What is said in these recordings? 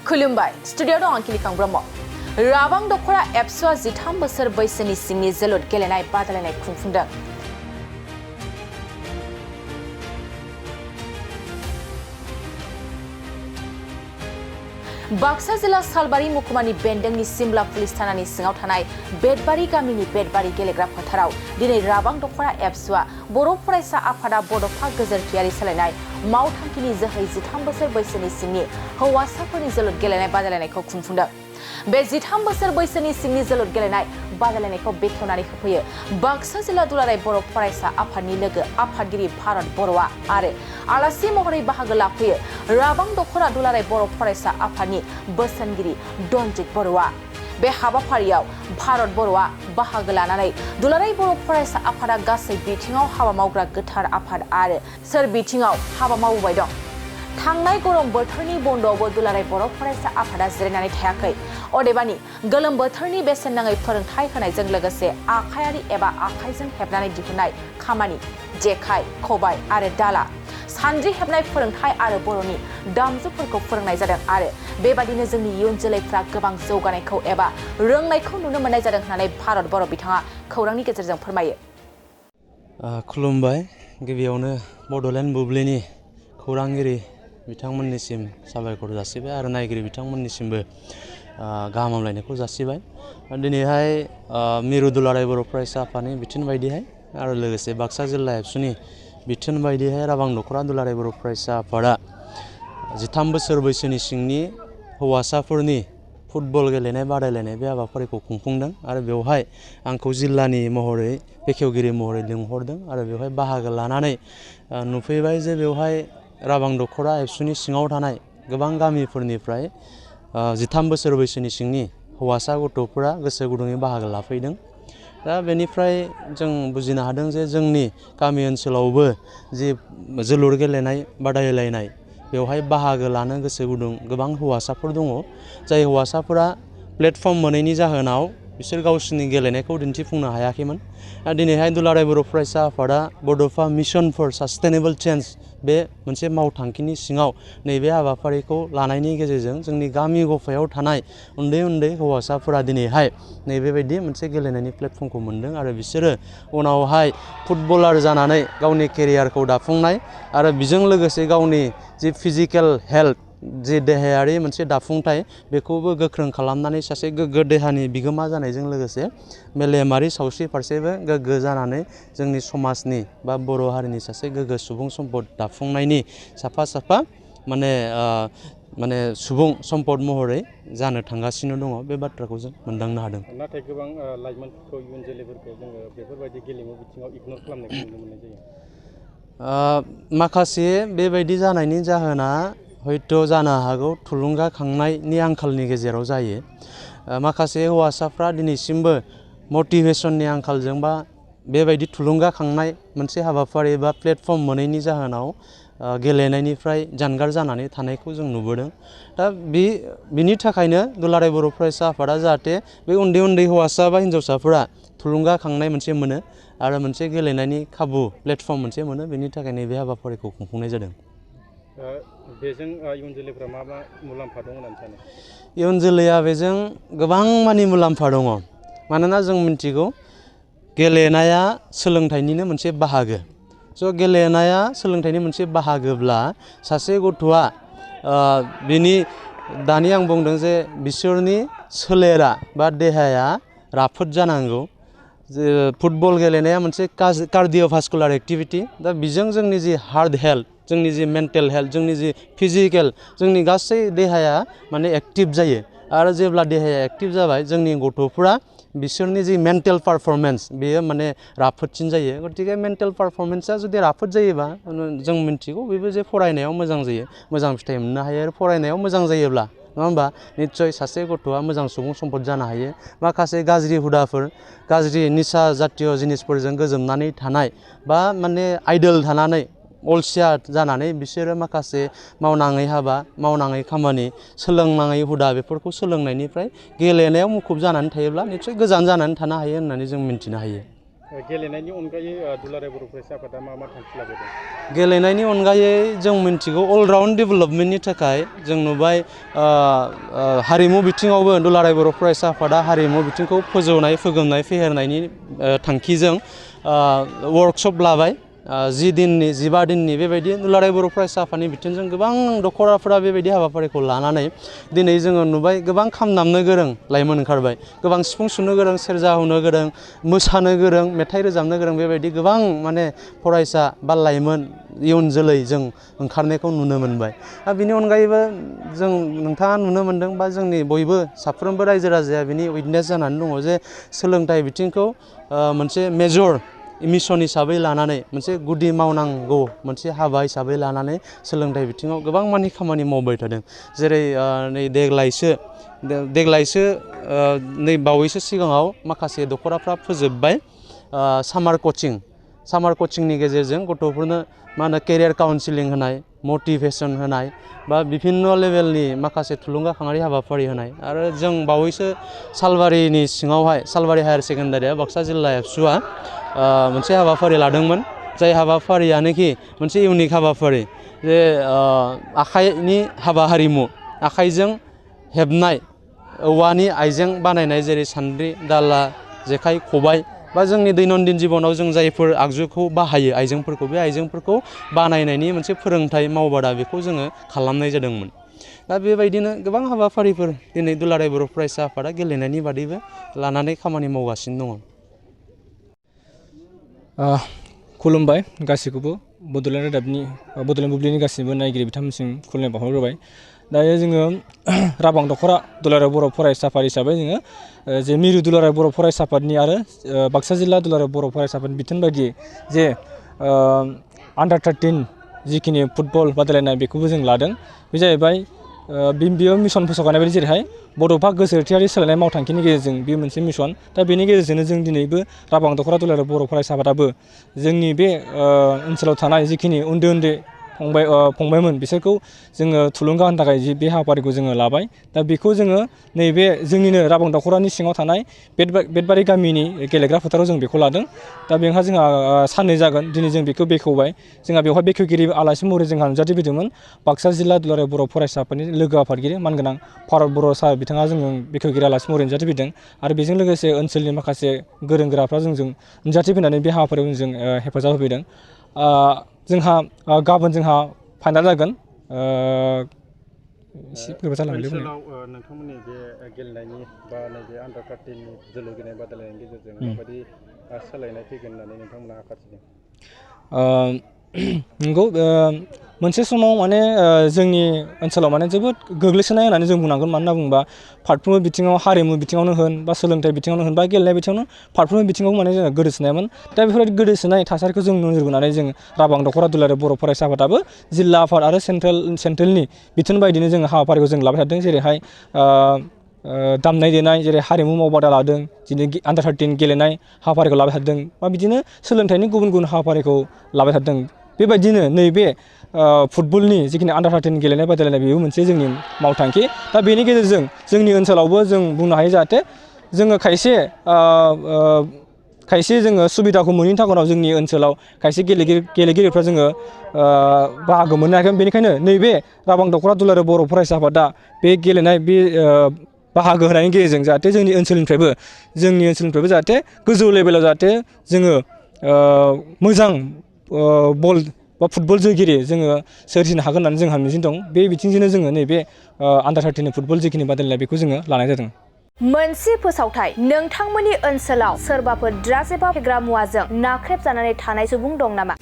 खुलुमबाय स्टुडिअ दं आंखिलिखां ब्रह्म राबां दख'र एबसुआ 13 बोसोर बैसोनि सिंनि जोलुर गेलेनाय बादायलायनाय खुंफुंदों। बाक्सा जिल्ला सालबारि महकुमानि बेन्दोंनि सिमला पुलिस थानानि सिङाव थानाय बेदबारि गामिनि बेदबारि गेलेग्रा फोथाराव दिनै राबां दख'र एबसुआ बर' फरायसा आफादा बड'फा गेजेरथियारि सोलायनाय मावथांखिनि जोहै 13 बोसोर बैसोनि सिंनि हौवासाफोरनि जोलुर गेलेनाय बादायलायनायखौ खुंफुंदों। बे 13 बोसोर बैसोनि सिंनि जोलुर गेलेनाय बादायलायनायखौ बेखेवनानै होफैयो बाक्सा जिल्ला दुलाराय बर' फरायसा आफादनि लोगो आफादगिरि भारत बर'आ आरो आलासि महरै बाहागो लाफैयो राबां दख'र दुलाराय बर' फरायसा आफादनि बोसोनगिरि दनजित बर'आ। बे हाबाफारियाव भारत बर'आ बाहागो लानानै दुलाराय बर' फरायसा आफादा गासै बिथिङाव हाबा मावग्रा गोथार आफाद आरो सोर बिथिङाव हाबा मावबाय दं। थांनाय गरम बोथोरनि बन्द'आवबो दुलाराय बर' फरायसा आफादा जिरायनानै थायाखै। अदेबानि गोलोम बोथोरनि बेसेन नाङै फोरोंथाय होनायजों लोगोसे आखायारि एबा आखाइजों हेबनानै दिहुननाय खामानि जेखाइ खबाइ आरो दाला सान्द्रि हेबनाय फोरोंथाय आरो बर'नि दामजुफोरखौ फोरोंनाय जादों आरो बेबादिनो जोंनि इयुन जोलैफ्रा गोबां जौगानायखौ एबा रोंनायखौ नुनो मोननाय जादों होननानै भारत बर' बिथाङा खौरांनि गेजेरजों फोरमायो। खुलुमबाय गिबियावनो बड'लेण्ड बुब्लिनि खौरांगिरि बिथांमोननिसिम साबायखर जासिबाय आरो नायगिरि बिथांमोननिसिमबो गाहाम हामलायनायखौ जासिबाय। दिनैहाय मिरु दुलाराय बर' फरायसा आफादनि बिथोन बायदिहाय आरो लोगोसे बाक्सा जिल्ला एबसुनि बिथोन बायदिहाय राबां दख'र दुलाराय बर' फरायसा आफादा 13 बोसोर बैसोनि सिंनि हौवासाफोरनि फुटबल गेलेनाय बादायलायनाय बे हाबाफारिखौ खुंफुंदों आरो बेवहाय आंखौ जिल्लानि महरै बेखेवगिरि महरै लिंहरदों आरो बेवहाय बाहागो लानानै नुफैबाय जे बेवहाय राबां दख'र एबसुनि सिङाव थानाय गोबां गामिफोरनिफ्राय 13 बोसोर बैसोनि सिंनि हौवासा गथ'फोरा गोसो गुदुङै बाहागो लाफैदों। दा बेनिफ्राय जों बुजिनो हादों जे जोंनि गामि ओनसोलावबो जि जोलुर गेलेनाय बादायलायनाय बेवहाय बाहागो लानो गोसो गुदुं गोबां हौवासाफोर दङ। जाय हौवासाफोरा प्लेटफर्म मोनैनि जाहोनाव बिसोर गावसोरनि गेलेनायखौ दिन्थिफुंनो हायाखैमोन। दिनैहाय दुलाराय बर' फरायसा आफादा बड'फा मिशन फर सास्टेनेबल चेन्ज बे मोनसे मावथांखिनि सिङाव नैबे हाबाफारिखौ लानायनि गेजेरजों जोंनि गामि गफायाव थानाय उन्दै उन्दै हौवासाफोरा दिनैहाय नैबेबायदि मोनसे गेलेनायनि प्लेटफर्मखौ मोन्दों आरो बिसोरो उनावहाय फुटबलार जानानै गावनि केरियारखौ दाफुंनाय आरो बेजों लोगोसे गावनि जि फिजिकेल हेल्थ जि देहायारि मोनसे दाफुंथाय बेखौबो गोख्रों खालामनानै सासे गोग्गो देहानि बिगोमा जानायजों लोगोसे मेलेमारि सावस्रि फारसेबो गोग्गो जानानै जोंनि समाजनि बा बर' हारिनि सासे गोग्गो सुबुं सम्पद दाफुंनायनि साफा माने सुबुं सम्पद महरै जानो थांगासिनो दङ। बे बाथ्राखौ जों मोनदांनो हादों। नाथाय गोबां लाइमोनफोरखौ इयुन जोलैफोरखौ जोङो बेफोरबायदि गेलेमु बिथिङाव इगनर खालामनायखौ नुनो मोननाय जायो। माखासे बेबायदि जानायनि जाहोना हयथ' जानो हागौ थुलुंगाखांनायनि आंखालनि गेजेराव जायो। माखासे हौवासाफ्रा दिनैसिमबो मटिभेसननि आंखालजों बा बेबायदि थुलुंगाखांनाय मोनसे हाबाफारि बा प्लेटफर्म मोनैनि जाहोनाव गेलेनायनिफ्राय जानगार जानानै थानायखौ जों नुबोदों। दा बिनि थाखायनो दुलाराय बर' फरायसा आफादा जाहाथे बे उन्दै उन्दै हौवासा बा हिन्जावसाफोरा थुलुंगाखांनाय मोनसे मोनो आरो मोनसे गेलेनायनि खाबु प्लेटफर्म मोनसे मोनो बेनि थाखायनो बे हाबाफारिखौ खुंफुंनाय जादों। बेजों इयुन जोलैफ्रा मा मा मुलाम्फा दं होननानै सानो? इयुन जोलैया बेजों गोबां मानि मुलाम्फा दङ। मानोना जों मिथिगौ गेलेनाया सोलोंथाइनिनो मोनसे बाहागो। स' गेलेनाया सोलोंथाइनि मोनसे बाहागोब्ला सासे गथ'आ बिनि दानि आं बुंदों जे बिसोरनि सोलेरा बा देहाया राफोद जानांगौ। जे फुटबल गेलेनाया मोनसे कार्डिअ'भास्कुलार एक्टिभिटि। दा बेजों जोंनि जि हार्ट हेल्थ जोंनि जि मेन्टेल हेल्थ जोंनि जि फिजिकेल जोंनि गासै देहाया माने एक्टिभ जायो आरो जेब्ला देहाया एक्टिभ जाबाय जोंनि गथ'फ्रा बिसोरनि जि मेन्टेल पारफरमेन्स बेयो माने राफोदसिन जायो। गतिके मेन्टेल पारफरमेन्सआ जुदि राफोद जायोबा जों मिथिगौ बेबो जे फरायनायाव मोजां जायो मोजां फिथाइ मोननो हायो आरो फरायनायाव मोजां जायोब्ला नङा होमबा निस्सय सासे गथ'आ मोजां सुबुं सम्पद जानो हायो। माखासे गाज्रि हुदाफोर गाज्रि निसा जातीय जिनिसफोरजों गोजोमनानै थानाय बा माने आइडल थानानै अलसिया जानानै बिसोरो माखासे मावनाङै हाबा मावनाङै खामानि सोलोंनाङै हुदा बेफोरखौ सोलोंनायनिफ्राय गेलेनायाव मुखुब जानानै थायोब्ला निस्सय गोजान जानानै थानो हायो होननानै जों मिन्थिनो हायो। गेलेनायनि अनगायै दुलाराय बर' फरायसा आफादा मा मा थांखि लाबोदों? गेलेनायनि अनगायै जों मिन्थिगौ अलराउन्ड डेभेलपमेन्टनि थाखाय जों नुबाय हारिमु बिथिङावबो दुलाराय बर' फरायसा आफादा हारिमु बिथिंखौ फोजौनाय फोगोमनाय फेहेरनायनि थांखिजों वर्कशप लाबाय 10 दिननि 15 दिननि बेबायदि दुलाराय बर' फरायसा आफादनि बिथिंजों गोबां दख'राफोरा बेबायदि हाबाफारिखौ लानानै दिनै जोङो नुबाय गोबां खाम दामनो गोरों लाइमोन ओंखारबाय, गोबां सिफुं सुनो गोरों, सेरजा हुनो गोरों, मोसानो गोरों, मेथाइ रोजाबनो गोरों बेबायदि गोबां माने फरायसा बा लाइमोन इयुन जोलै जों ओंखारनायखौ नुनो मोनबाय। बिनि अनगायैबो जों नोंथाङा नुनो मोन्दों बा जोंनि बयबो साफ्रोमबो रायजो राजाया बिनि उइटनेस जानानै दङ जे सोलोंथाइ बिथिंखौ मोनसे मेजर मिशन हिसाबै लानानै मोनसे गुदि मावनांगौ मोनसे हाबा हिसाबै लानानै सोलोंथाइ बिथिङाव गोबां मानि खामानि मावबाय थादों। जेरै नै देग्लायसो नै बावैसो सिगाङाव माखासे दख'राफ्रा फोजोबबाय सामार कचिंनि गेजेरजों गथ'फोरनो मा होनो केरियार काउन्सिलिं होनाय, मटिभेसन होनाय बा बिभिन्न लेभेलनि माखासे थुलुंगाखाङारि हाबाफारि होनाय। आरो जों बावैसो सालबारिनि सिङावहाय सालबारि हायार सेकेन्डारिया बाक्सा जिल्ला एबसुआ मोनसे हाबाफारि लादोंमोन, जाय हाबाफारियानोखि मोनसे इउनिक हाबाफारि जे आखाइनि हाबा हारिमु, आखाइजों हेबनाय औवानि आइजें बानायनाय जेरै सान्द्रि, दाला, जेखाइ, खबाइ बा जोंनि दैनन्दिन जिबनाव जों जायफोर आगजुखौ बाहायो आइजेंफोरखौ बे आइजेंफोरखौ बानायनायनि मोनसे फोरोंथाइ मावबादा बेखौ जोङो खालामनाय जादोंमोन। दा बेबायदिनो गोबां हाबाफारिफोर दिनै दुलाराय बर' फरायसा आफादा गेलेनायनि बादैबो लानानै खामानि मावगासिनो दङ। खुलुमबाय गासैखौबो बड'लेण्ड रादाबनि बड'लेण्ड बुब्लिनि गासैबो नायगिरि बिथांमोनसिम खुलुमनाय बावहरग्रोबाय। दायो जोङो राबां दख'रा दुलाराय बर' फरायसा आफाद हिसाबै जोङो जे मिरु दुलाराय बर' फरायसा आफादनि आरो बाक्सा जिल्ला दुलाराय बर' फरायसा आफादनि बिथोन बायदियै जे आन्डार 13 जिखिनि फुटबल बादायलायनाय बेखौबो जों लादों। बे जाहैबाय बेयाव मिशन फोसावखानाय बायदि जेरैहाय बड'फा गोसोथियारि सोलायनाय मावथांखिनि गेजेरजों बे मोनसे मिशन। दा बेनि गेजेरजोंनो जों दिनैबो राबां दख'रा दुलाराय बर' फरायसा आफादाबो जोंनि बे ओनसोलाव थानाय जिखिनि उन्दै उन्दै फंबायमोन बिसोरखौ जोङो थुलुंगा होनो थाखाय बे हाबाफारिखौ जोङो लाबाय। दा बेखौ जोङो नैबे जोंनिनो राबां दख'रानि सिङाव थानाय बेटबारि गामिनि गेलेग्रा फोथाराव जों बेखौ लादों। दा बेवहाय जोंहा साननै जागोन, दिनै जों बेखौ बेखेवबाय। जोंहा बेवहाय बेखेवगिरि आलासि महरै जोंहा नुजाथिफैदोंमोन बाक्सा जिल्ला दुलाराय बर' फरायसा आफादनि लोगो आफादगिरि मानगोनां भारत बर' सार बिथाङा जोङो बेखेवगिरि आलासि महरै नुजाथिफैदों। आरो बेजों लोगोसे ओनसोलनि माखासे गोरों गोराफ्रा जोंजों नुजाथिफैनानै बे हाबाफारियाव जों हेफाजाब होफैदों। जोंहा गाबोन जोंहा फाइनाल जागोन। ओनसोलाव नोंथांमोननि बे गेलेनायनि बा नैबे आन्डार 13 जोलुर गेलेनाय बादायलायनायनि गेजेरजों माबायदि सोलायनाय फैगोन होननानै नोंथांमोना आसा थिदों? नंगौ, मोनसे समाव माने जोंनि ओनसोलाव माने जोबोद गोग्लैसोनाय होननानै जों बुंनांगोन। मानो होनना बुङोबा फारफ्रोमबो बिथिङाव हारिमु बिथिङावनो होन बा सोलोंथाइ बिथिङावनो होन बा गेलेनाय बिथिङावनो फारफ्रोमबो बिथिङाव माने जोङो गोदोसोनायमोन। दा बेफोरबायदि गोदोसोनाय थासारिखौ जों नोजोर बोनानै जों राबां दख'रा दुलाराय बर' फरायसा आफादाबो जिल्ला आफाद आरो सेन्ट्रेलनि बिथोन बायदिनो जों हाबाफारिखौ जों लाबाय थादों। जेरैहाय दामनाय देनाय, जेरै हारिमु मावबादा लादों, दिनै आन्डार 13 गेलेनाय हाबाफारिखौ लाबाय थादों, बा बिदिनो सोलोंथाइनि गुबुन गुबुन हाबाफारिखौ लाबाय थादों। बेबायदिनो नैबे फुटबलनि जिखिनि आन्डार 13 गेलेनाय बादायलायनाय बेबो मोनसे जोंनि मावथांखि। दा बेनि गेजेरजों जोंनि ओनसोलावबो जों बुंनो हायो जाहाथे जोङो खायसे जोङो सुबिदाखौ मोनैनि थाखाय जोंनि ओनसोलाव खायसे गेलेगिरिफ्रा जोङो बाहागो मोननो हायाखै। बेनिखायनो नैबे राबां दख'रा दुलाराय बर' फरायसा आफादा बे गेलेनाय बाहागो होनायनि गेजेरजों जाहाथे जोंनि ओनसोलनिफ्रायबो जाहाथे गोजौ लेभेलाव जाहाथे जोङो मोजां बल बा फुटबल जोगिरि जोङो सोरजिनो हागोन होननानै जोंहा मिजिं दं। बे बिथिंजोंनो जोङो नैबे आन्डार 13 फुटबल जिखिनि बादायलायनाय बेखौ जोङो लानाय जादों। मोनसे फोसावथाय, नोंथांमोननि ओनसोलाव सोरबाफोर ड्राग्स एबा फेग्रा मुवाजों नाख्रेबजानानै थानाय सुबुं दं नामा?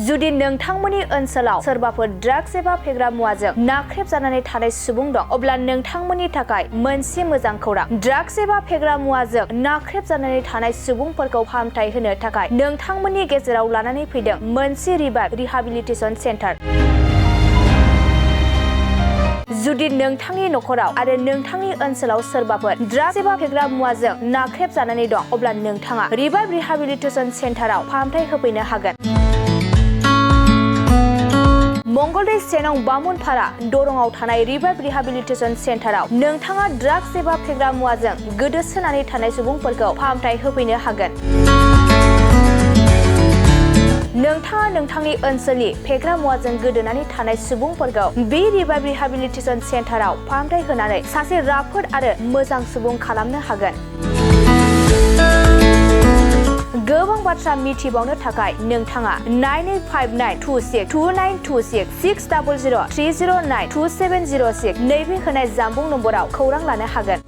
जुदि नोंथांमोननि ओनसोलाव सोरबाफोर ड्राग्स एबा फेग्रा मुवाजों नाख्रेबजानानै थानाय सुबुं दं, अब्ला नोंथांमोननि थाखाय मोनसे मोजां खौरां। ड्राग्स एबा फेग्रा मुवाजों नाख्रेबजानानै थानाय सुबुंफोरखौ फाहामथाय होनो थाखाय नोंथांमोननि गेजेराव लानानै फैदों मोनसे रिहाबिलिटेसन सेन्टार। जुदि नोंथांनि नखराव आरो नोंथांनि ओनसोलाव सोरबाफोर ड्राग्स एबा फेग्रा मुवाजों नाख्रेबजानानै दं, अब्ला नोंथाङा रिहाबिलिटेसन सेन्टाराव फाहामथाय होफैनो हागोन। मंगलदै सेनं बामुनपारा दरंआव थानाय रिभाइभ रिहाबिलिटेसन सेन्टाराव नोंथाङा ड्राग्स एबा फेग्रा मुवाजों गोदोसोनानै थानाय सुबुंफोरखौ फाहामथाय होफैनो हागोन। नोंथाङा नोंथांनि ओनसोलनि फेग्रा मुवाजों गोदोनानै थानाय सुबुंफोरखौ बे रिभाइभ रिहाबिलिटेसन सेन्टाराव फाहामथाय होनानै सासे राफोद आरो मोजां सुबुं खालामनो हागोन। गोबां बाथ्रा मिथिबावनो थाखाय नोंथाङा 9859262926 60030092706 नैबे होनाय जानबुं नम्बराव खौरां लानो हागोन।